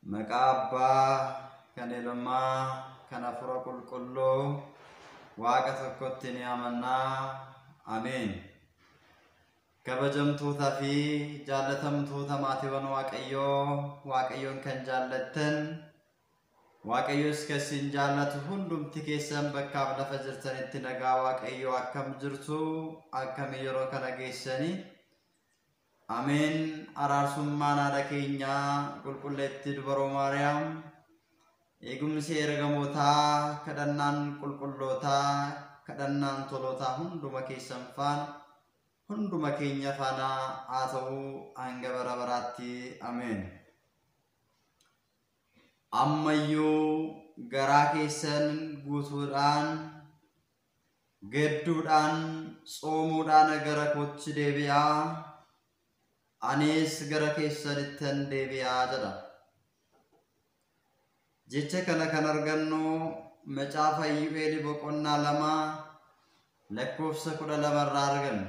Maqaa Abbaa kan Ilmaa kan Hafuura Qulqulluu Waaqa tokkotti ni amannaa. Ameen. Kabajamtootaa fi jaallatamtoota maatiiwwan Waaqayyoo, Waaqayyoon kan jaallattan, Waaqayyos kan isin jaallatu hundumti keessan bakkaaf lafa jirtanitti nagaa Waaqayyoo akkam jirtu, akkami yeroo kana geessanii? Ameen. Araarsummaan haadha keenyaa qulqulleettii Dubaroo Maariyaam, eegumsi ergamootaa, kadhannaan qulqullootaa, kadhannaan tolootaa hunduma keessan faana, hunduma keenya faana haa ta'u hanga bara baraatti. Ameen. Ammayyuu garaa keessan guutuudhaan, gadduudhaan, tsoomuudhaan gara kootti deebi'aa, anis gara keessanittan deebi'aa jedha. Jecha kana kan argannu Macaafa Iyyu'eel boqonnaa 2 lakkoofsa 12 irraa arganna.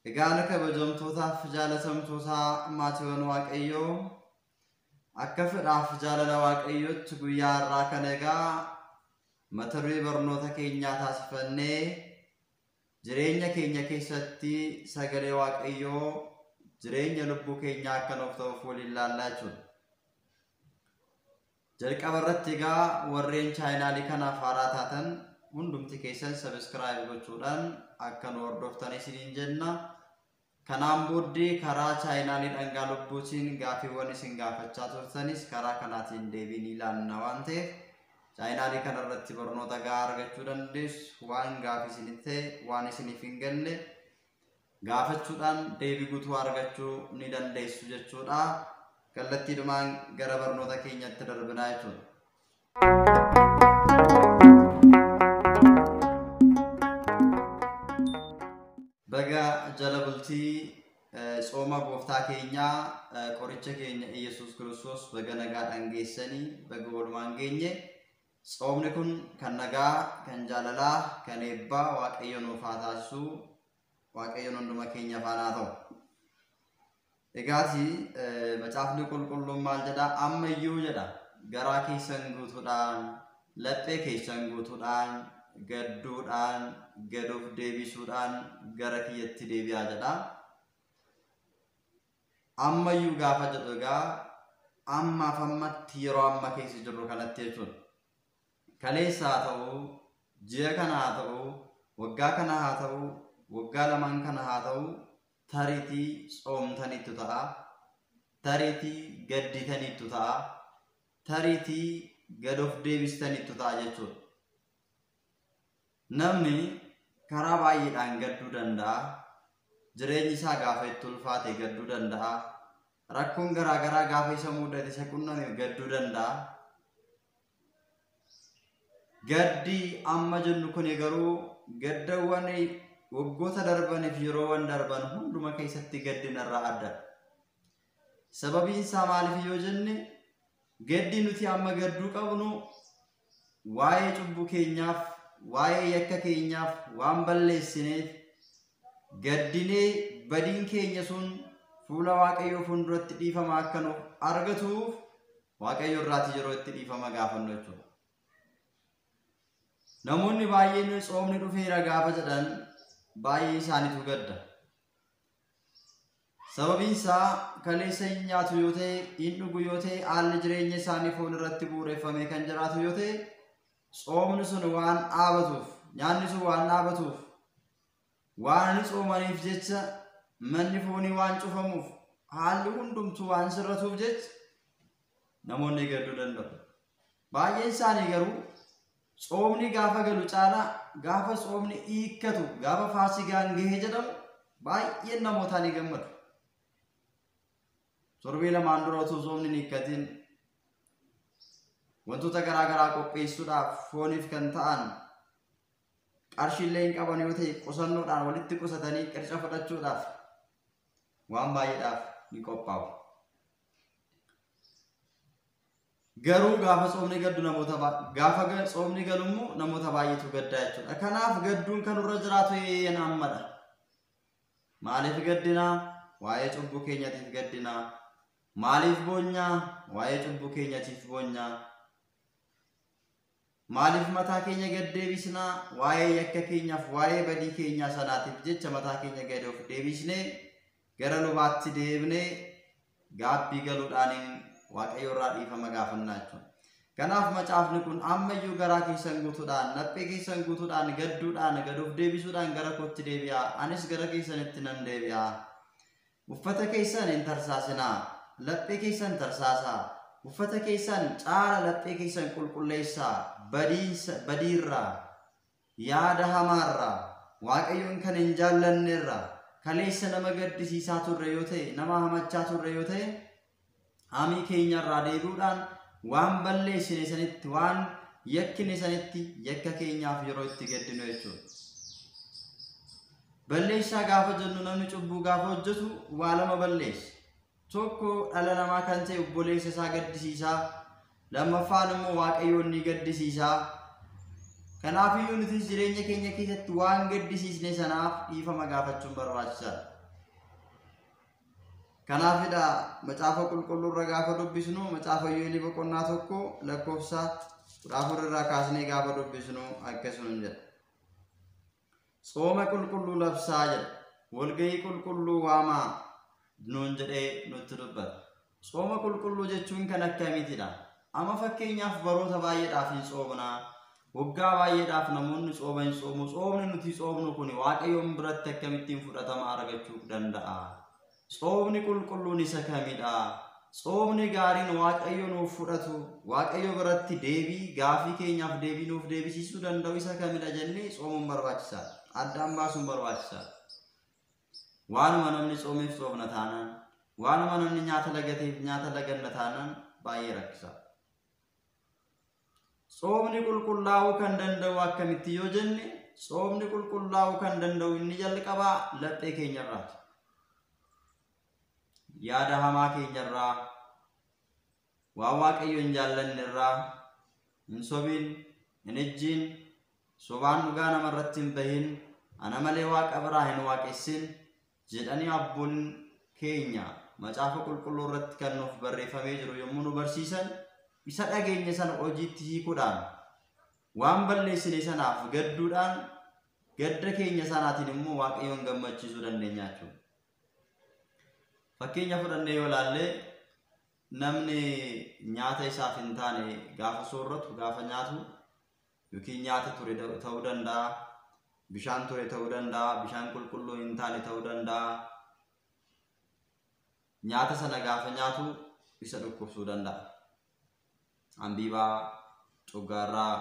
Egaan kabajamtootaaf jaalatamtoota maatiiwwan Waaqayyoo, akka fedhaaf jaalala Waaqayyootti guyyaa har'aa kana egaa mata duree barnoota keenyaa taasifannee jireenya keenya keessatti sagalee Waaqayyoo jireenya lubbuu keenyaa akka nuuf ta'uuf waliin ilaallaa jechuudha. Jalqaba irratti egaa warreen chaayinaalii kanaaf haaraa taatan hundumti keessan sabiskiraayib gochuudhaan akka nu hordoftan isiniin jenna. Kanaan booddee karaa chaayinaalii dhangaa lubbuutiin gaaffiiwwan isin gaafachaa turtanis karaa kanaatiin deebii ni ilaalla waan ta'eef chaayinaalii kanarratti barnoota gahaa argachuu dandeessu. Waan gaafii isinitti ta'e, waan isiniif hin galle gaafachuudhaan deebii guutuu argachuu ni dandeessu jechuudha. Kallattiidhumaan gara barnoota keenyatti darbinaa jechuudha. Baga jala bultii tsooma gooftaa keenyaa qoricha keenya Iyyasuus Kiristoos baga nagaadhaan geessanii, baga walumaan geenye. Tsoomni kun kan nagaa, kan jaalalaa, kan eebbaa Waaqayyo nuuf haa taasisu. Waaqayyoon hunduma keenya faana haa ta'u. Egaati macaafni qulqulluun maal jedhaa? Ammayyuu jedha, garaa keessan guutuudhaan, laphee keessan guutuudhaan, gadduudhaan, gad of deebisuudhaan gara kiyyatti deebi'aa jedha. Ammayyuu gaafa jedhu egaa ammaaf ammatti yeroo amma keessa jirru kanatti jechuudha. Kaleessa haa ta'u, ji'a kana haa ta'u, waggaa kana haa ta'u, waggaa lamaan kana haa ta'u, tariitii tsoomtaniittu ta'a, tariitii gadditaniittu ta'a, tariitii gad of deebistaniittu ta'a jechuudha. Namni karaa baay'eedhaan gadduu danda'a. Jireenyi isaa gaafa itti ulfaate gadduu danda'a. Rakkoon garaa garaa gaafa isa mudate, isa qunname gadduu danda'a. Gaddi amma jennu kun garuu gaddawwan waggoota darbaniif yeroowwan darban hunduma keessatti gaddinarraa adda. Sababiin isaa maaliif yoo jenne, gaddi nuti amma gadduu qabnu waa'ee cubbuu keenyaaf, waa'ee yakka keenyaaf, waan balleessineef gaddinee badiin keenya sun fuula Waaqayyoo fuulduratti dhiifama akka nuuf argatuuf Waaqayyo irraati yeroo itti dhiifama gaafannu jechuudha. Namoonni baay'een tsoomni dhufeera gaafa jedhan baay'ee isaaniitu gadda. Sababiin isaa kaleessa hin nyaatu yoo ta'e, hin dhugu yoo ta'e, haalli jireenya isaanii foon irratti bu'uureffamee kan jiraatu yoo ta'e, tsoomni sun waan dhaabatuuf, nyaanni sun waan dhaabatuuf, waan tsoomaniif jecha manni foonii waan cufamuuf, haalli hundumtuu waan sirratuuf jecha namoonni gadduu danda'u. Baay'een isaanii garuu tsoomni gaafa galu caalaa gaafa tsoomni hiikkatu, gaafa faasigaan gahe jedhamu baay'een namootaa ni gammadu. Torbee lamaan dura otoo tsoomni hin hiikkatin wantoota garaa garaa qopheessuudhaaf fooniif kan ta'an qarshiillee hin qaban yoo ta'e qusannoodhaan walitti qusatanii qirca fudhachuudhaaf waan baay'eedhaaf ni qophaa'u. Garuu gaafa tsoomni gaddu namoota gaafa tsoomni galu immoo namoota baay'eetu gaddaa jechuudha. Kanaaf gadduun kan irra jiraatu eeyyeen ammadha. Maaliif gaddinaa? Waa'ee cubbuu keenyatiif gaddinaa. Maaliif boonyaa? Waa'ee cubbuu keenyatiif boonyaa. Maaliif mataa keenya gad deebisnaa? Waa'ee yakka keenyaaf, waa'ee badii keenyaa sanaatiif jecha mataa keenya gad of deebisnee gara lubaatti deebinee gaabbii galuudhaan Waaqayyo irraa dhiifama gaafannaa jechuudha. Kanaaf macaafni kun ammayyuu garaa keessan guutuudhaan, laphee keessan guutuudhaan, gadduudhaan, gad of deebisuudhaan gara kootti deebi'aa. Anis gara keessanitti nan deebi'a. Uffata keessan hin tarsaasinaa. Laphee keessan tarsaasaa. Uffata keessan caala laphee keessan qulqulleessaa. Badiirraa, yaada hamaarraa, Waaqayyoon kan hin jaallanneerraa, kaleessa nama gaddisiisaa turre yoo ta'e, nama hamachaa turre yoo ta'e, hamii keenyarraa deebi'uudhaan waan balleessine sanitti, waan yakkine sanitti yakka keenyaaf yeroo itti gaddinu jechuudha. Balleessaa gaafa jennu namni cubbuu gaafa hojjetu waa lama balleessa. Tokko dhala namaa kan ta'e obboleessa isaa gaddisiisaa, lammaffaan immoo Waaqayyoon ni gaddisiisaa. Kanaafiyyuu nutis jireenya keenya keessatti waan gaddisiisne sanaaf dhiifama gaafachuun barbaachisaadha. Kanaafidha macaafa qulqulluu irra gaafa dubbisnu macaafa Yo'eelii boqonnaa 1 lakkoofsa 14 irraa kaasnee gaafa dubbisnu akkasuma jedha. Tsooma qulqulluu labsaa jedha. Walgahii qulqulluu waamaa nuun jedhee nutti dubbata. Tsooma qulqulluu jechuun kan akkamiitidha? Amma fakkeenyaaf baroota baay'eedhaaf hin tsoomnaa. Waggaa baay'eedhaaf namoonni tsooma hin tsoomu. Tsoomni nuti tsoomnu kun Waaqayyoon biratti akkamittiin fudhatama argachuu danda'a? Tsoomni qulqulluun isa kamidha? Tsoomni gaariin Waaqayyo nuuf fudhatu, Waaqayyo biratti deebii gaafii keenyaaf deebii nuuf deebisiisuu danda'u isa kamidha jennee tsoomuun barbaachisaadha. Addaan baasuun barbaachisaadha. Waanuma namni tsoomeef tsoomna taanaan, waanuma namni nyaata lagateef nyaata laganna taanaan baay'ee rakkisaadha. Tsoomni qulqullaa'uu kan danda'u akkamitti yoo jenne, tsoomni qulqullaa'uu kan danda'u inni jalqabaa laphee keenyarraati. Yaada hamaa keenyarraa, waan Waaqayyo hin jaallannerraa, hin sobin, hin ejjiin, sobaan dhugaa namarratti hin bahin, ana malee waaqa biraa hin waaqessin jedhanii abboon keenya macaafa qulqulluu irratti kan nuuf barreeffamee jiru yommuu nu barsiisan, isa dhageenya sana hojiitti hiikuudhaan, waan balleessine sanaaf gadduudhaan, gadda keenya sanaatiin immoo Waaqayyoon gammachiisuu dandeenya jechuudha. Fakkeenya fudhannee yoo ilaalle, namni nyaata isaaf hin taane gaafa soorratu, gaafa nyaatu, yookiin nyaata ture ta'uu danda'a, bishaan ture ta'uu danda'a, bishaan qulqulluu hin taane ta'uu danda'a. Nyaata sana gaafa nyaatu isa dhukkubsuu danda'a. Ambiibaa, coggaarraa,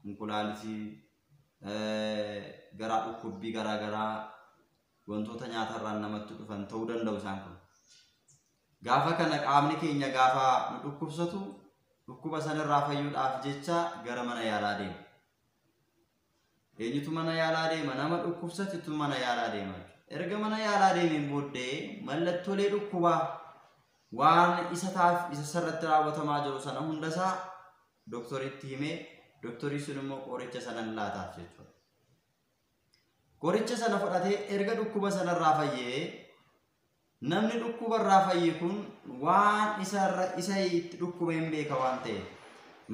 inqulaalitii, garaa dhukkubbii garaa garaa wantoota nyaatarraan namatti dhufan ta'uu danda'u isaan kun. Gaafa kana qaamni keenya gaafa nu dhukkubsatu, dhukkuba sanarraa fayyuudhaaf jecha gara mana yaalaa deema. Eenyutu mana yaalaa deema? Nama dhukkubsatutu mana yaalaa deema. Erga mana yaalaa deemeen booddee mallattoolee dhukkubaa waan isa taaf isa sarratti raawwatamaa jiru sana hundasaa doktoritti himee, doktorii sun immoo qoricha sana laataaf jechuudha. Qoricha sana fudhatee erga dhukkuba sanarraa fayyee, namni dhukkubarraa fayye kun waan isa itti dhukkuba hin beeka waan ta'eef,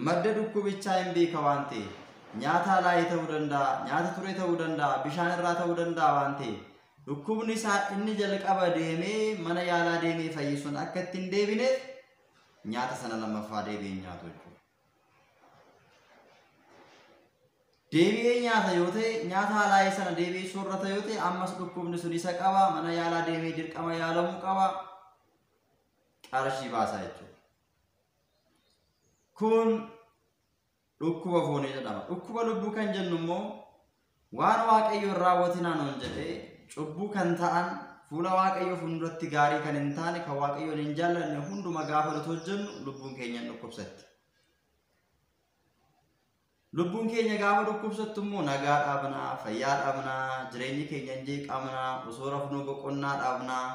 madda dhukkubichaa hin beeka waan ta'eef, nyaata alaayii ta'uu danda'a, nyaata ture ta'uu danda'a, bishaan irraa ta'uu danda'a waan ta'eef, dhukkubni isaa inni jalqaba deemee mana yaalaa deemee fayyisuun akka itti hin deebineef nyaata sana lammaffaa deebi'ee nyaatu jechuudha. Deebi'ee nyaata yoo ta'e, nyaata alaayii sana deebi'ee soorrata yoo ta'e, ammas dhukkubni sun isa qaba, mana yaalaa deemee dirqama yaalamuu qaba, qarshii baasaa jechuudha. Kun dhukkuba foonii jedhama. Dhukkuba lubbuu kan jennu immoo waan Waaqayyo hin raawwatinaa nuun jedhee cubbuu kan ta'an, fuula Waaqayyoo fuulduratti gaarii kan hin taane, kan Waaqayyoon hin jaallanne hunduma gaafa nuti hojjennu lubbuun keenya hin dhukkubsatti. Lubbuun keenya gaafa dhukkubsattu immoo nagaa dhabnaa, fayyaa dhabnaa, jireenyi keenya hin jeeqamnaa, osoo rafnuu boqonnaa dhabnaa,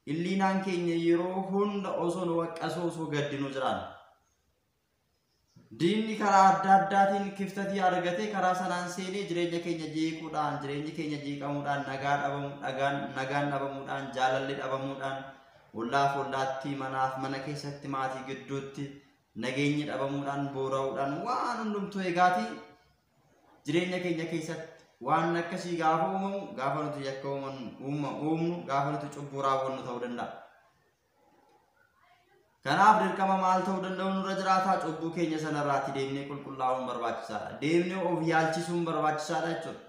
illiinaan keenya yeroo hunda osoo nu waqqasuu, osoo gaddinuu jiraanna. Diinni karaa adda addaatiin kiftatii argatee karaa sanaan seenee jireenya keenya jeequudhaan, jireenyi keenya jeeqamuudhaan, nagaa dhabamu, dhagaan, nagaan dhabamuudhaan, jaalalli dhabamuudhaan, Ollaaf ollaatti, manaaf mana keessatti, maatii gidduutti nageenyi dhabamuudhaan, boora'uudhaan waan hundumtuu egaati jireenya keenya keessatti waan akkasii gaafa uumamu, gaafa nuti yakka uumnu, gaafa nuti cubbuu raawwannu ta'uu danda'a. Kanaaf dirqama maal ta'uu danda'u nurra jiraataa? Cubbuu keenya sanarraatti deemnee qulqullaa'uun barbaachisaadha. Deemnee of yaalchisuun barbaachisaadha jechuudha.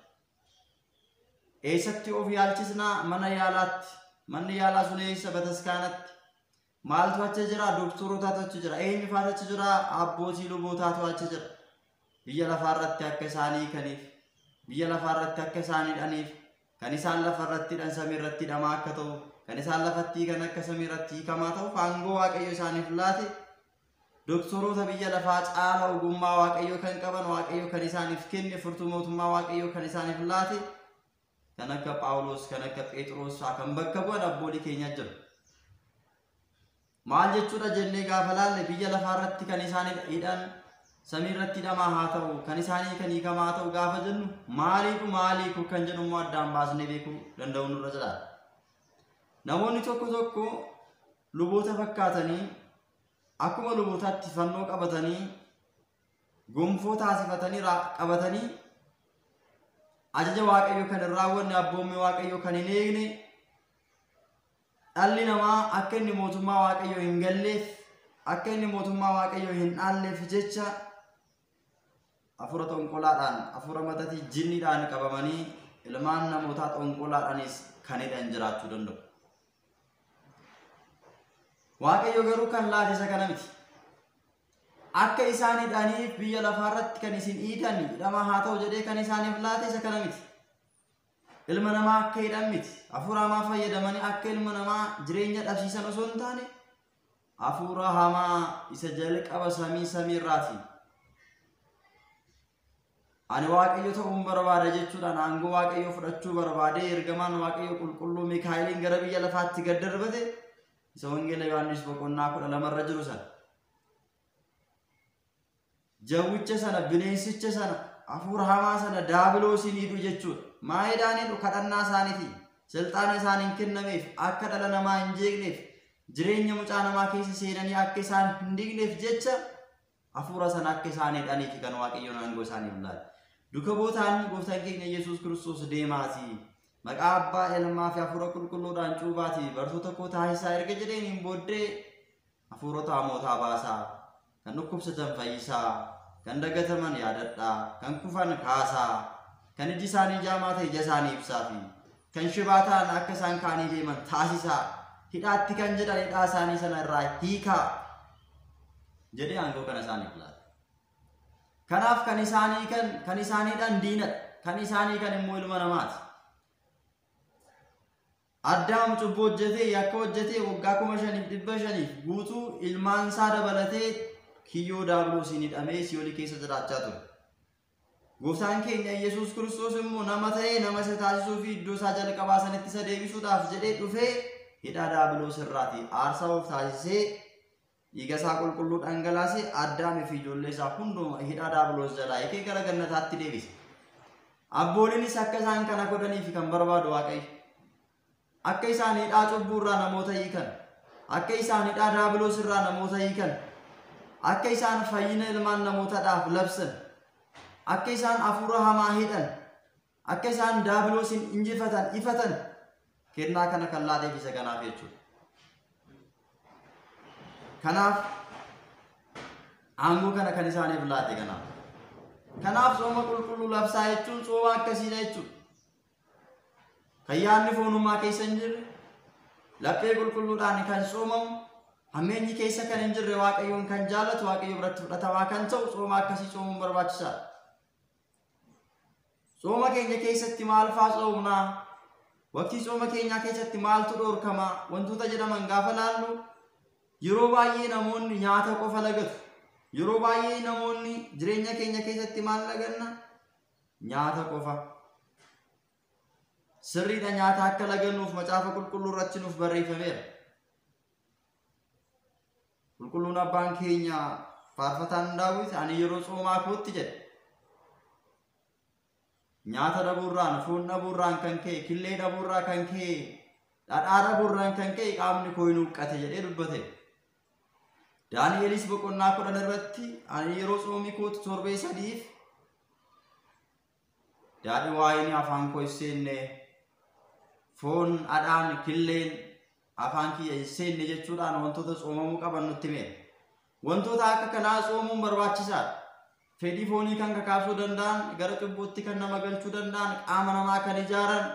Eessatti of yaalchisnaa? Mana yaalaatti. Manni yaalaa sun eessa? Bataskaanatti. Maaltu achi jira? Doktorotaatu achi jira. Eenyu faatu achi jira? Abbootii lubootaatu achi jira. Biyya lafaarratti akka isaanii hiikaniif, biyya lafaarratti akka isaan hidhaniif, kan isaan lafarratti hidhan samiirratti hidhamaa akka ta'u, kan isaan lafatti hiikan akka samiirratti hiikamaa ta'uuf aangoo Waaqayyo isaaniif laate, doktoroota biyya lafaa caala ogummaa Waaqayyo kan qaban, Waaqayyo kan isaaniif kenne, furtuu mootummaa Waaqayyo kan isaaniif laate, kan akka Phaawulos, kan akka Phexros fa'aa kan bakka bu'an abboolii keenya jiru. Maal jechuudha jennee gaafa laalle, biyya lafaarratti kan isaan hidhan samiirratti hidhamaa haa ta'u, kan isaanii kan hiikamaa haa ta'u gaafa jennu, maaliidhu maaliiku kan jedhu immoo addaan baasnee beekuu danda'u nurra jira. Namoonni tokko tokko luboota fakkaatanii, akkuma lubootaatti fannoo qabatanii, gonfoo taasifatanii qabatanii, ajaja Waaqayyoo kan hin raawwanne, abboommii Waaqayyoo kan hin eegne, dhalli namaa akka inni mootummaa Waaqayyoo hin galleef, akka inni mootummaa Waaqayyoo hin dhaalleef jecha hafuura xonqolaadhaan, hafuura matatii jinniidhaan qabamanii ilmaan namootaa xonqolaadhaanis kan hidhan jiraachuu danda'u. Waaqayyo garuu kan laate isa kana miti. Akka isaan hidhaniif biyya lafaarratti kan isin hiikan hidhamaa haa ta'u jedhee kan isaaniif laate isa kana miti. Ilma namaa akka hidhan miti. Hafuura hamaa fayyadamanii akka ilma namaa jireenya dhabsiisan osoo hin taane, hafuura hamaa isa jalqaba samii samiirraati. Ani Waaqayyo ta'uun barbaada jechuudhaan aangoo Waaqayyoo fudhachuu barbaadee ergamaan Waaqayyo qulqulluu Mikaa'eliin gara biyya lafaatti gad darbate, isa Wangeela Yohaannis boqonnaa 12 irra jiru sana. Jawwicha sana, bineensicha sana, hafuura hamaa sana daabiloosiin hidhu jechuudha. Maayidhaan hidhu? Kadhannaa isaaniitiin, silxaana isaaniin kennameef, akka dhala namaa hin jeeqneef, jireenya mucaa namaa keessa seenanii akka isaan hin diigneef jecha hafuura sana akka isaan hidhaniif kan Waaqayyoon aangoo isaaniif laate. Duka bootaan gooftaan keenya Yesuus Kiristoos deemaatii maqaa Abbaa, Ilmaa fi Hafuura Qulqulluudhaan cuuphaatii bartoota koo taasisaa erga jedheeniin booddee, hafuurota hamootaa baasaa, kan dhukkubsatan fayyisaa, kan dagataman yaadadhaa, kan kufan kaasaa, kan iji isaanii jaamaa ta'e ija isaanii ibsaa fi kan shibaa ta'an akka isaan ka'anii deeman taasisaa, hidhaatti kan jedhan hidhaa isaanii sana irraa hiikaa jedhee aangoo kana isaaniif laata. Kanaaf kan isaanii kan isaaniidhaan diinadha. Kan isaanii kan immoo ilma namaati. Addaam cubbuu hojjetee, yakka hojjetee, waggaa 5500 guutuu ilmaan isaa dabalatee kiyyoo daabiloosiin hidhamee si'oolii keessa jiraachaa ture. Gooftaan keenya Yesuus Kiristoos immoo nama ta'ee nama isa taasisuu fi iddoo isaa jalqabaa sanitti isa deebisuudhaaf jedhee dhufee hidhaa daabiloos irraati aarsaa of taasisee, dhiiga isaa qulqulluu dhangalaasee, Addaamii fi ijoollee isaa hunduma hidhaa daabiloos jalaa hiikee gara gannataatti deebise. Abbooliinis akka isaan kana godhaniif kan barbaadu Waaqayyo. Akka isaan hidhaa cubbuu irraa namoota hiikan, akka isaan hidhaa daabiloos irraa namoota hiikan, akka isaan fayyina ilmaan namootaadhaaf labsan, akka isaan hafuura hamaa hidhan, akka isaan daabiloosiin injifatan, ifatan kennaa kana kan laateef isa kanaaf jechuudha. Kanaaf aangoo kana kan isaaniif laate kanaaf. Kanaaf tsooma qulqulluu labsaa jechuun tsooma akkasiidha jechuudha. Kan yaadni foonummaa keessa hin jirre, laphee qulqulluudhaan kan tsoomamu, hammeenyi keessa kan hin jirre, Waaqayyoon kan jaallatu, Waaqayyo biratti fudhatamaa kan ta'u tsooma akkasii tsoomuun barbaachisaadha. Tsooma keenya keessatti maal faa tsoomnaa? Waqtii tsooma keenyaa keessatti maaltu dhoorkamaa? Wantoota jedhaman gaafa laallu, yeroo baay'ee namoonni nyaata qofa lagatu. Yeroo baay'ee namoonni jireenya keenya keessatti maal laganna? Nyaata qofa. Sirriidha, nyaata akka lagannuuf macaafa qulqulluu irratti nuuf barreeffameera. Qulqulluun abbaan keenya faarfataan Daawit, ani yeroo tsoomaa kootti jedhe. Nyaata dhabuurraan, foon dhabuurraan kan ka'e, killee dhabuurraa kan ka'e Dhadhaa dhabuurraan kan ka'e qaamni koo hin huqqate jedhee dubbate. Daani'elis boqonnaa 10 irratti ani yeroo tsoomii kootu torbee 3f daadhii waayinii afaan koo hin seenne, foon dhadhaan killeen afaan kiyya hin seenne jechuudhaan wantoota tsoomamuu qaban nutti himeera. Wantoota akka kanaa tsoomuun barbaachisaadha. Fedhii foonii kan kakaasuu danda'an, gara cubbuutti kan nama galchuu danda'an, qaama namaa kan ijaaran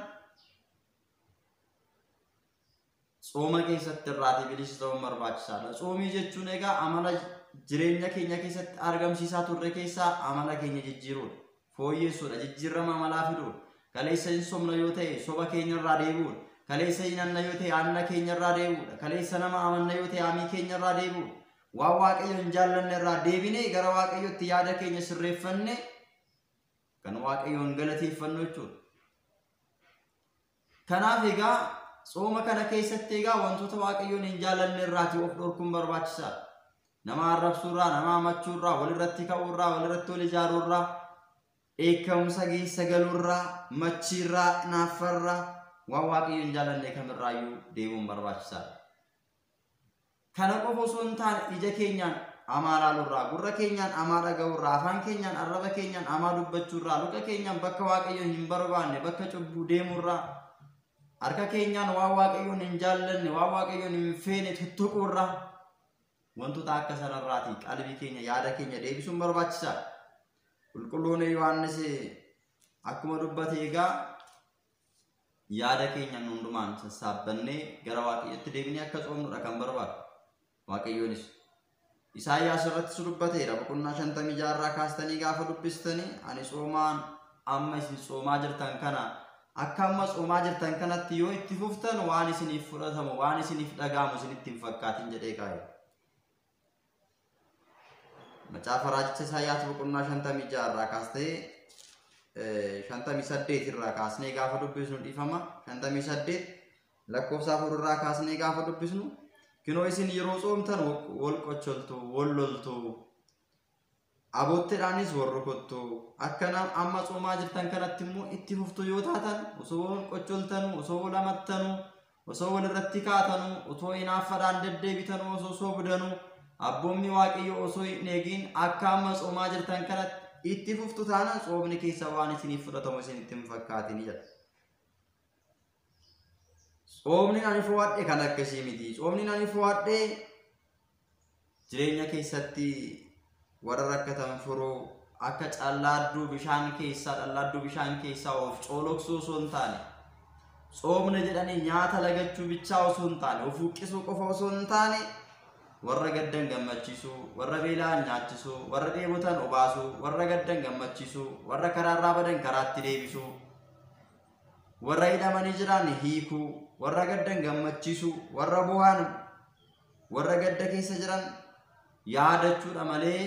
tsooma keessatti irraatii bilisa ta'uun barbaachisaadha. Tsoomii jechuun egaa amala jireenya keenya keessatti argamsiisaa turre keessaa amala keenya jijjiiruudha. Fooyyessuudha, jijjiirama amalaa fiduudha. Kaleessa hin sobna yoo ta'e soba keenya irraa deebi'uudha. Kaleessa hin hanna yoo ta'e hanna keenya irraa deebi'uudha. Kaleessa nama amanna yoo ta'e hamii keenya irraa deebi'uudha. Waan Waaqayyo hin jaallanne irraa deebinee gara Waaqayyotti yaada keenya sirreeffanne kan Waaqayyoon galateeffannu jechuudha. Kanaaf egaa tsooma kana keessatti egaa wantoota Waaqayyoon hin jaallanne irraatii of dhorkuun barbaachisaadha. Nama arrabsuurraa, nama hamachuurraa, walirratti ka'uurraa, walirratti wal ijaaruurraa, dheekkamsa keessa galuurraa, machiirraa, naaffarraa waan Waaqayyoon hin jaallanne kamirraayyuu deemuun barbaachisaadha. Kana qofa osoo hin taane ija keenyaan hamaa ilaaluurraa, gurra keenyaan hamaa dhaga'uurraa, afaan keenyaan arraba keenyaan hamaa dubbachuurraa, luka keenyaan bakka Waaqayyoon hin barbaanne, bakka cubbuu deemuurraa, harka keenyaan waan Waaqayyoon hin jaallanne, waan Waaqayyoon hin feene tuttuquurraa wantoota akka sanarraatii qalbii keenya yaada keenya deebisuun barbaachisaadha. Qulqulluun Yohaannis akkuma dubbate egaa yaada keenyaan hundumaan sassaabbannee gara Waaqayyootti deebinee akka tsoomnudha kan barbaadu. Waaqayyoonis Isaayyaas irrattis dubbateera. Boqonnaa 56 irraa kaastanii gaafa dubbistanii ani tsoomaan amma isin tsoomaa jirtan kana akka amma tsoomaa jirtan kanatti yoo itti fuftan waan isiniif fudhatamu waan isiniif dhaga'amu isinitti hin fakkaatin jedhee kaa'e. Macaafa raajicha Isaayyaas boqonnaa 56 irraa kaastee 58 irraa kaasnee gaafa dubbisnu dhiifama. 58 lakkoofsa 4 irraa kaasnee gaafa dubbisnu kinoo isin yeroo tsoomtan wal qocholtu, wal loltu, abootteedhaanis wal rukuttu. Akka amma tsoomaa jirtan kanatti immoo itti fuftu yoo taatan osoo wal qocholtanu, osoo wal amattanu, osoo wal irratti kaatanu, osoo hinaaffaadhaan deddeebitanu, osoo soobdanu, abboommi Waaqayyoo osoo hin eegin akka amma tsoomaa jirtan kanatti itti fuftu taanaan tsoomni keessa waan isiniif fudhatamu isinitti hin fakkaatin jedha. Tsoomni ani fo'adhe kan akkasii miti. Tsoomni ani fo'adhe jireenya keessatti warra rakkatan furuu akka callaadduu bishaan keessaa dhallaadduu bishaan keessaa of cooloksuu osoo hin taane tsoomna jedhanii nyaata lagachuu bichaa osoo hin taane of huqqisuu qofa osoo hin taane warra gaddan gammachiisuu, warra beela'an nyaachisuu, warra dheebotan obaasuu, warra gaddan gammachiisuu, warra karaarraa badan karaatti deebisuu, warra hidhamanii jiran hiikuu, warra gaddan gammachiisuu, warra bu'aan warra gadda keessa jiran yaadachuudha malee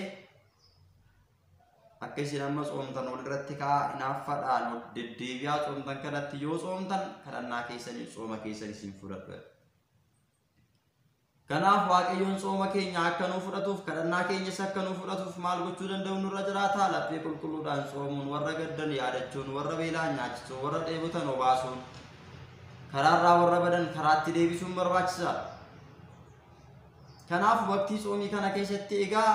akka isin amma tsoomtan walirratti ka'aa hinaaffaadhaan deddeebi'aa tsoomtan kanatti yoo tsoomtan kadhannaa keessanii tsooma keessanii isin fudhadhu. Kanaaf Waaqayyoon tsooma keenya akka nuu fudhatuuf kadhannaa keenyas akka nuu fudhatuuf maal gochuu danda'u nurra jiraata? Laphee qulqulluudhaan tsoomuun, warra gaddan yaadachuun, warra beela'an nyaachisuun, warra dheebotan obaasuun, karaarraa warra badan karaatti deebisuun barbaachisaadha. Kanaaf waqtii tsoomii kana keessatti egaa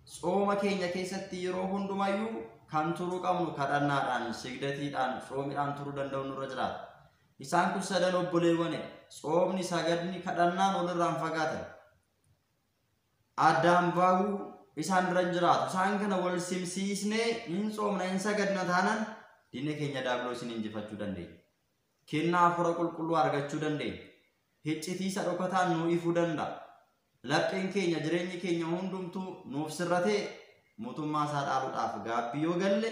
tsooma keenya keessatti yeroo hundumayyuu kan turuu qabnu kadhannaadhaan, sigdatiidhaan, tsoomiidhaan turuu danda'u nurra jiraata. Isaan kun sadan obboleewwanidha. Tsoomni, sagadni, kadhannaan walirraa hin fagaatan. Addaan bahuu isaan bira hin jiraatu. Isaan kana wal simsiisnee hin tsoomna, hin sagadna taanaan diina keenya Diyaabiloosiin injifachuu dandeenya. Kennaa hafuura qulqulluu argachuu dandeenya. Hiccitii isa dhokataan nuu ifuu danda'a. Lapheen keenya jireenyi keenya hundumtuu nuuf sirratee mootummaa isaa dhaaluudhaaf gaabbii yoo galle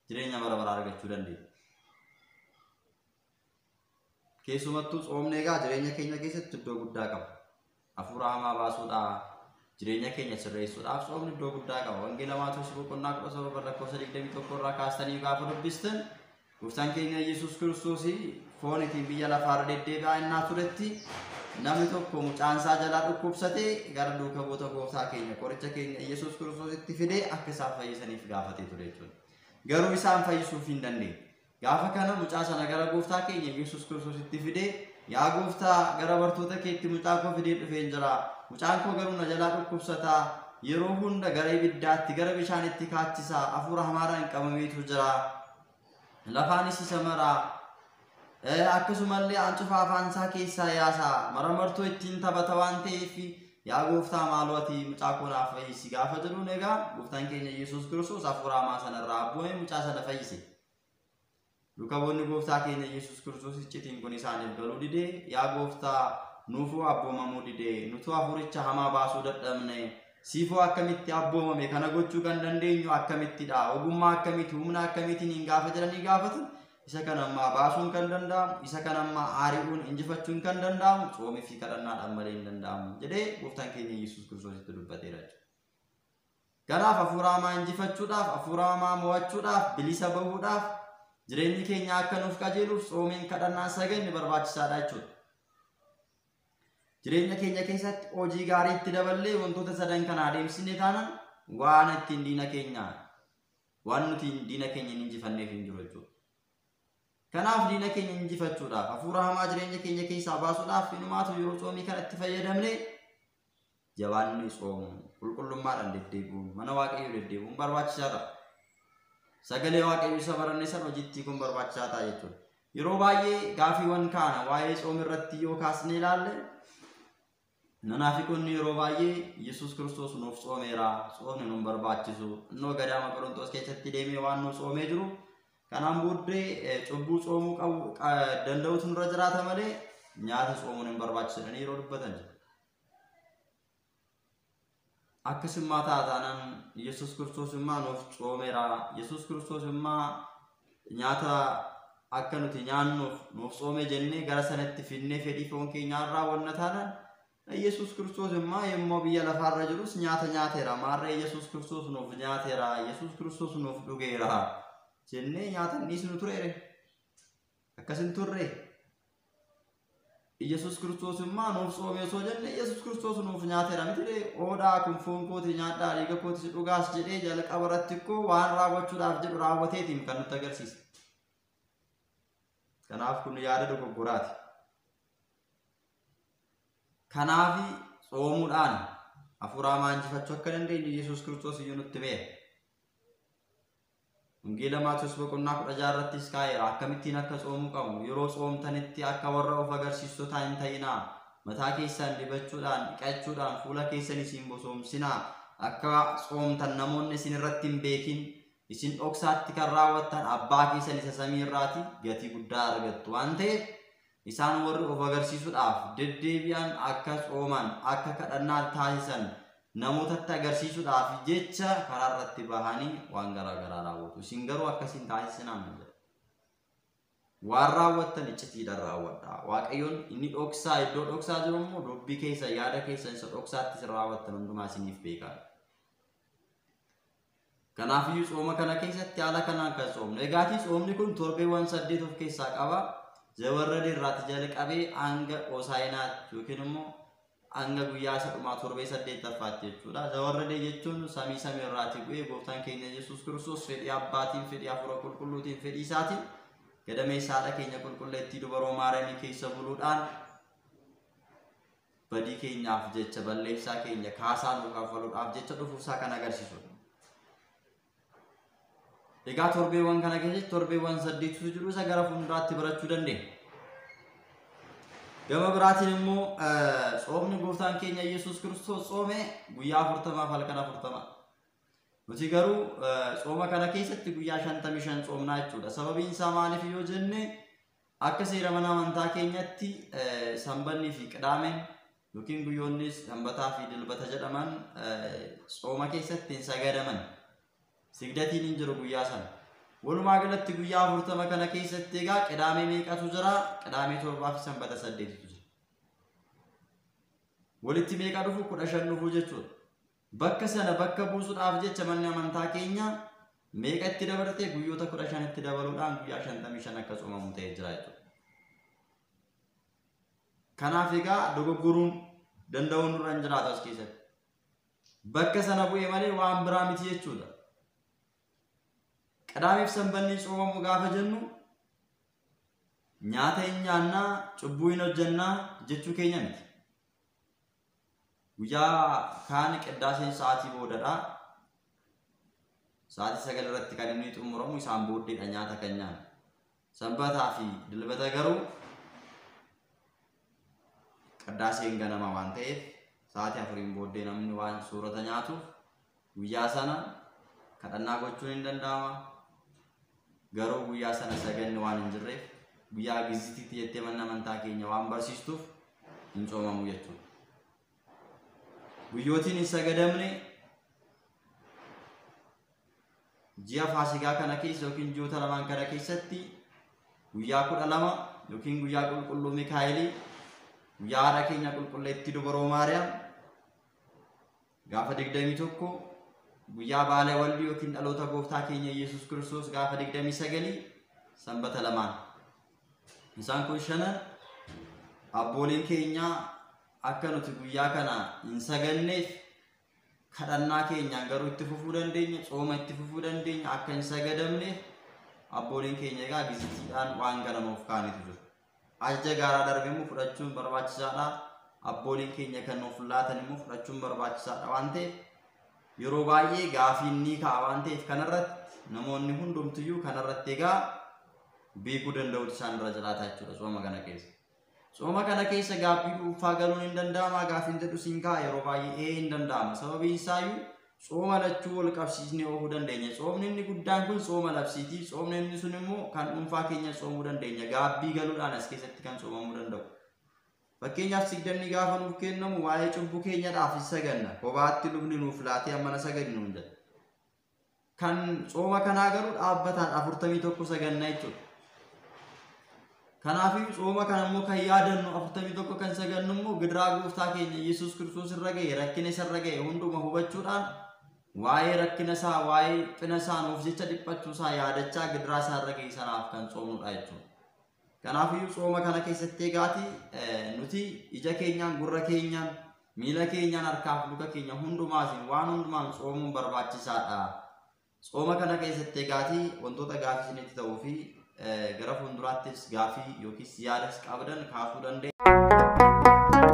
jireenya bara baraa argachuu dandeenya. Keessumattuu tsoomni egaa jireenya keenya keessatti iddoo guddaa qaba. Hafuura hamaa baasuudhaa, jireenya keenya sirreessuudhaaf tsoomni iddoo guddaa qaba. Wangeela Maatewos boqonnaa 17 lakkoofsa 21 irraa kaastanii gaafa dubbistan gooftaan keenya Yesuus Kiristoos foon ittiin biyya lafaarra deddeebi'aa innaa turetti namni tokko mucaan isaa jalaa dhukkubsatee gara duuka bu'oota gooftaa keenya qoricha keenya Yesuus Kiristoositti fidee akka isaan fayyisaniif gaafatee ture jechuudha. Garuu isaan fayyisuuf hin dandeenye. Gaafa kana mucaa sana gara gooftaa keenya Yesuus Kiristoositti fidee Yaa gooftaa, gara bartoota keetti mucaa koo fidee dhufeen jira. Mucaan koo garuu na jalaa dhukkubsataa. Yeroo hunda gara ibiddaatti, gara bishaanitti kaachisaa, hafuura hamaadhaan qabameetu jira. Lafaanis isa maraa. Akkasumallee hancufa afaan isaa keessaa yaasaa. Maramartoo ittiin taphata waan ta'eef yaa gooftaa maaloo ati mucaa koo naaf fayyisi gaafa jedhuun egaa gooftaan keenya Yesuus Kiristoos hafuura hamaa sanarraa abboomee mucaa sana fayyise. Lukaboonni gooftaa keenya Yesuus Kiristoos iccitiin kun isaaniif galuu didee, yaa gooftaa nuufuu abboomamuu didee, nutuu hafuuricha hamaa baasuu dadhabne, siifoo akkamitti abboomame, kana gochuu kan dandeenyu akkamittidha, ogummaa akkamitti, humna akkamiitiin hin gaafa jedhanii gaafatan, isa kana ammaa baasuun kan danda'amu, isa kana ammaa ari'uun injifachuun kan danda'amu tsoomii fi kadhannaadhaan malee hin danda'amu jedhee gooftaan keenya Yesuus Kiristoositti dubbateera jechuudha. Kanaaf hafuura hamaa injifachuudhaaf, hafuura hamaa mo'achuudhaaf, bilisa bahuudhaaf, jireenyi keenya akka nuuf qajeeluuf tsoomiin kadhannaan saganni barbaachisaadha jechuudha. Jireenya keenya keessatti hojii gaarii itti daballee wantoota sadan kana adeemsisne taanaan waan ittiin diina keenya, waan nuti diina keenya hin injifanneef hin jiru jechuudha. Kanaaf diina keenya injifachuudhaaf, hafuura hamaa jireenya keenya keessaa baasuudhaaf inumaatu yeroo tsoomii kanatti fayyadamne jabaanni tsoomuun, qulqullummaadhaan deddeebi'uun, mana Waaqayyoo deddeebi'uun barbaachisaa ta'a. Sagalee Waaqayyoo isa baranne sana hojiitti kun barbaachisaa ta'a jechuudha. Yeroo baay'ee gaafiiwwan kaana waa'ee tsoomii irratti yoo kaasne ilaalle, munaafiqonni yeroo baay'ee Yesuus Kiristoos nuuf tsoomeera, tsoomni nuun barbaachisu, innoo gadaama Qorontoos keessatti deemee waan nuuf tsoomee jiru, kanaan booddee cubbuu tsoomuu qabu danda'utu nurra jiraata malee nyaata tsoomuun hin barbaachisu jedhanii yeroo dubbatan jiru. Akkasummaa taataanaan Yesuus Kiristoos immoo nuuf tsoomeera, Yesuus Kiristoos immoo nyaata akka nuti nyaannuuf nuuf tsoome jennee gara sanatti finnee fedhii foon keenyaa raawwanna taanaan, Yesuus Kiristoos immoo yommuu biyya lafaarra jirus nyaata nyaateera, maarree Yesuus Kiristoos nuuf nyaateera, Yesuus Kiristoos nuuf dhugeera jennee nyaata hin dhiisnu tureere. Akkas hin turre. Yesuus Kiristoos immoo nuuf tsoome osoo jenne Yesuus Kiristoos nuuf nyaateera miti, oodhaa kun foon kooti nyaadhaa, dhiiga kootis dhugaas jedhee jalqaba irratti ikkoo waan raawwachuudhaaf jedhu raawwateetiin kan nutti agarsiise. Kanaaf kun yaada dogoggoraati. Kanaaf tsoomuudhaan hafuura hamaa injifachuu akka dandeenyu Yesuus Kiristoos iyyuu nutti himeera. Wangeela Maatewos boqonnaa 16 irrattis kaa'eera akkamittiin akka tsoomuu qabnu. Yeroo tsoomtanitti akka warra of agarsiistotaa hin ta'inaa, mataa keessan dibachuudhaan, dhiqachuudhaan fuula keessan isin bosoomsinaa, akka tsoomtan namoonni isin irratti hin beekin, isin dhoksaatti kan raawwattan abbaa keessan isa samii irraati gatii guddaa argattu waan ta'eef, isaan warri of agarsiisuudhaaf deddeebi'an akka tsooman, akka kadhannaa taasisan namootatti agarsiisuudhaaf jecha karaa irratti bahanii waan garaa garaa raawwatu. Isin garuu akkasiin taasisinaa hin jedhu. Waan raawwattan iccitiidhaan raawwadhaa. Waaqayyoon inni dhoksaa iddoo dhoksaa jiru immoo dubbii keessa, yaada keessa isa dhoksaatti isin raawwattan hundumaa isiniif beekaa. Kanaafiyyuu tsooma kana keessatti haala kanaan kan tsoomnu. Egaatii tsoomni kun torbeewwan 8 of keessaa qaba. Zawarrade irraati jalqabee hanga Hosaayinaatti yookiin immoo hanga guyyaa isa dhumaa torbee 8ffaatti jechuudha. Zawarrade jechuun samii samii irraati bu'ee gooftaan keenya Yesuus Kiristoos fedhii abbaatiin, fedhii hafuura qulqulluutiin, fedhii isaatiin gadameessa haadha keenya qulqulleettii dubaroo Maariyaamii keessa buluudhaan badii keenyaaf jecha, balleessaa keenya kaasaa nuuf kaffaluudhaaf jecha dhufuusaa kan agarsiisudha. Egaa torbeewwan kana keessatti torbeewwan 8tu jiru, isa gara fuulduraatti barachuu dandeenya. Gama biraatiin immoo tsoomni gooftaan keenya Yesuus Kiristoos tsoome guyyaa 40 halkan 40. Nuti garuu tsooma kana keessatti guyyaa 55 tsoomnaa jechuudha. Sababiin isaa maaliif yoo jenne, akka seera mana amantaa keenyatti sanbannii fi qidaameen yookiin guyyoonni sanbataa fi dilbata jedhaman tsooma keessatti hin sagadaman. Sigdatiin hin jiru guyyaa sana. Walumaa galatti guyyaa 40 kana keessatti egaa qidaamee meeqatu jira? Qidaamee 7 fi sanbata 8tu jira. Walitti meeqa dhufu? 15 dhufu jechuudha. Bakka sana bakka buusuudhaaf jecha manni amantaa keenya meeqa itti dabalatee, guyyoota 15 itti dabaluudhaan guyyaa 55 akka tsoomamu ta'ee jira jechuudha. Kanaaf egaa dogoggoruun danda'uun nurra hin jiraatu as keessatti. Bakka sana bu'ee malee waan biraa miti jechuudha. Qidaameef sanbanni tsoomamu gaafa jennu nyaata hin nyaannaa, cubbuu hin hojjannaa jechuu keenya miti. Guyyaa kaan qiddaaseen sa'aatii boodadha. Sa'aatii 9 irratti kan inni xumuramu isaan booddeedha nyaata kan nyaannu. Sanbataa fi dilbata garuu qiddaaseen ganama waan ta'eef sa'aatii 4 booddee namni waan soorata nyaatuuf guyyaa sana kadhannaa gochuun hin danda'ama. Garuu guyyaa sana saganni waan hin jirreef guyyaa gizitiitti jettee manni amantaa keenya waan barsiistuuf hin coomamu jechuudha. Guyyootiin hin sagadamne ji'a Faasikaa kana keessa yookiin ji'oota lamaan kana keessatti guyyaa 12 yookiin guyyaa qulqulluu Mikaa'elii, guyyaa haadha keenya qulqulleettii Dubaroo Maariyaam, gaafa 21 guyyaa Baala Waldii yookiin dhaloota gooftaa keenya Yesuus Kiristoos gaafa 29 sanbata lamaan. Isaan kun shanan abbooliin keenya akka nuti guyyaa kana hin saganneef kadhannaa keenyaan garuu itti fufuu dandeenya, tsooma itti fufuu dandeenya, akka hin sagadamneef abbooliin keenya egaa gizitiidhaan waan kana nuuf kaa'anitu jiru. Ajaja gaaraa darbe immoo fudhachuun barbaachisaadha. Abbooliin keenya kan nuuf laatan immoo fudhachuun barbaachisaadha waan ta'eef yeroo baay'ee gaafiin ni ka'a waan ta'eef kanarratti namoonni hundumtiyyuu kanarratti egaa beekuu danda'utu isaan irra jiraata jechuudha tsooma kana keessa. Tsooma kana keessa gaabbii dhuunfaa galuun hin danda'ama gaafiin jedhu siin ka'a yeroo baay'ee hin danda'ama. Sababiin isaayyuu tsooma lachuu wal qabsiisnee oofuu dandeenya. Tsoomni inni guddaan kun tsooma labsiiti. Tsoomni inni sun immoo kan dhuunfaa keenya tsoomuu dandeenya. Gaabbii galuudhaan as keessatti kan tsoomamuu danda'u. Fakkeenyaaf sigdanni gaafa nuuf kennamu waa'ee cubbuu keenyadhaaf hin saganna. Kophaatti lubni nuuf laatee amma na sagadi nuun jedha. Kan tsooma kanaa garuu dhaabbataan 41 saganna jechuudha. Kanaafuu tsooma kana immoo kan yaadannu 41 kan sagannu immoo gidiraa gooftaa keenya Yesuus Kiristoos irra ga'e rakkina isa irra ga'e hunduma hubachuudhaan waa'ee rakkina isaa waa'ee dhiphina isaa nuuf jecha dhiphachuu isaa yaadachaa gidiraa isaa irra ga'e sanaaf kan tsoomnudha jechuudha. Kanaafuu tsooma kana keessatti egaati nuti ija keenyaan gurra keenyaan miila keenyaan harkaaf luka keenya hundumaatiin waan hundumaan tsoomuun barbaachisaadha. Tsooma kana keessatti egaati wantoota gaafii isinitti ta'uu fi gara fuulduraattis gaafii yookiis yaadas qabdan kaasuu dandeenya.